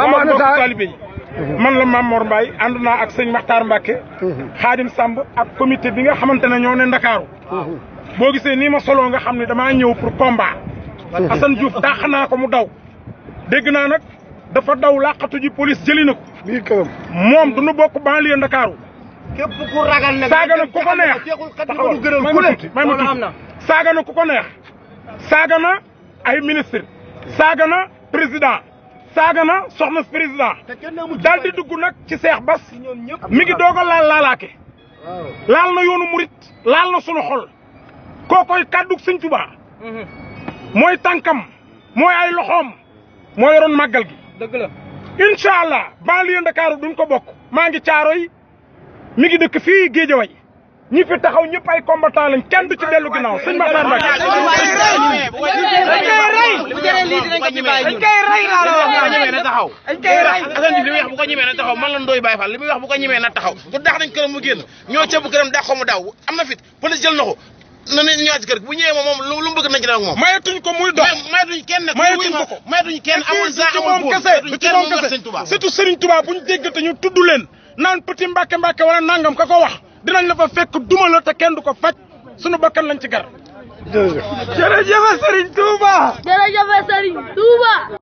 waaw mbokk taalibe yi man la Mame Mor Mbaye ànd naa ak sëñ Makhtar Mbacke Khadim Samb ak comité bi nga xamante ne ñoo ne Ndakaaru boo gisee nii ma soloo nga xam ne damaa ñëw pour combat Assane Diouf dàq naa ko mu daw dégg naa nag dafa daw làqatu ji police jëli na ko moom du nu bokk banlieue Ndakaaru képp ku ragal nag saaga na ku ko neex may ma tuuti saaga na ku ko neex saaga na ay ministre saaga na président saaga na soxna président daal di dugg nag ci Seex Bas mi ngi doog a laalaake laal na yoonu murit laal na sunu xol kookoy kàddu Sëñ Tuubaa mooy tànkam mooy ay loxoom moo yoroon màggal gi dëgg la incha allah banlieue Ndakaaru duñ ko bokk maa ngi Caaroy mi ngi dëkk fii Géejawaay ñi fi taxaw ñëpp ay combattant lañ kenn du ci dellu ginnaaw sëñ Makhtar Mbacke dañ koy rey laa la wax ñemee na taxaw dañ koy rey Assane Diouf li muy wax bu ko ñemee na taxaw man la Ndoye Baye Fall li muy wax bu ko ñemee na taxaw du daax nañ këram mu génn ñoo cëbb këram daax ko mu daaw am na fit police jël na ko na ne ñëwaat ci kër bu ñëwee moom lu mu bëgg nañ ci def ak moom mayatuñ ko muy dox mayatuñ kenn nag mayatuñ kenn amul sa amul kese surtout Serigne Touba buñ déggate ñu tudd leen naan petit Mbacke Mbacke wala nangam ka ko wax dinañ la fa fekk duma la te kenn du ko faj sunu bakkan lañ ci gar jërëjëf Serigne Touba. jërëjëf Serigne Touba.